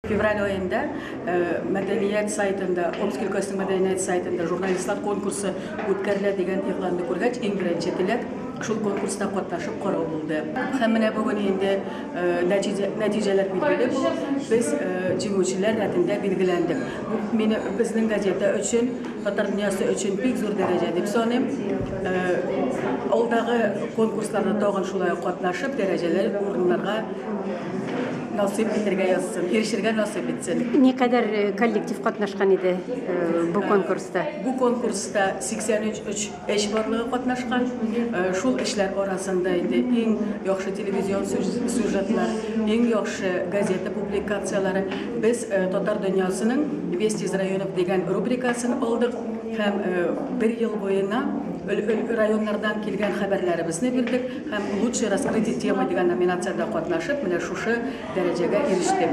Февраль аенда мәдәният сайтында, Омск өлкәсенең мәдәният сайтында журналистлар конкурсы үткәрелә дигән игъланны күргәч, иң беренче теләк шул конкурста катнашып карау булды. Һәм менә бүген инде нәтиҗәләр билгеле булып, без җиңүчеләр рәтендә билгеләндек. Бу мине безнең газета өчен, Татар дөньясы өчен бик зур дәрәҗә дип саныйм. Алдагы конкурсларда тагын шулай ук катнашып, дәрәҗәле урыннарга насыйп итәргә язсын, ирешергә насыйп итсен. Никадәр коллектив катнашкан иде бу конкурста? Бу конкурста 83 эш барлыгы катнашкан. Шул эшләр арасында инде иң яхшы телевизион сюжетлар, иң яхшы газета публикацияләре. Без Татар дөньясының Вести из районов дигән рубрикасын алдык һәм бер ел буена районнардан килгән хәбәрләребезне бирдек һәм Лучшее раскрытие темы дигән номинациядә катнашып, менә шушы дәрәҗәгә ирештек.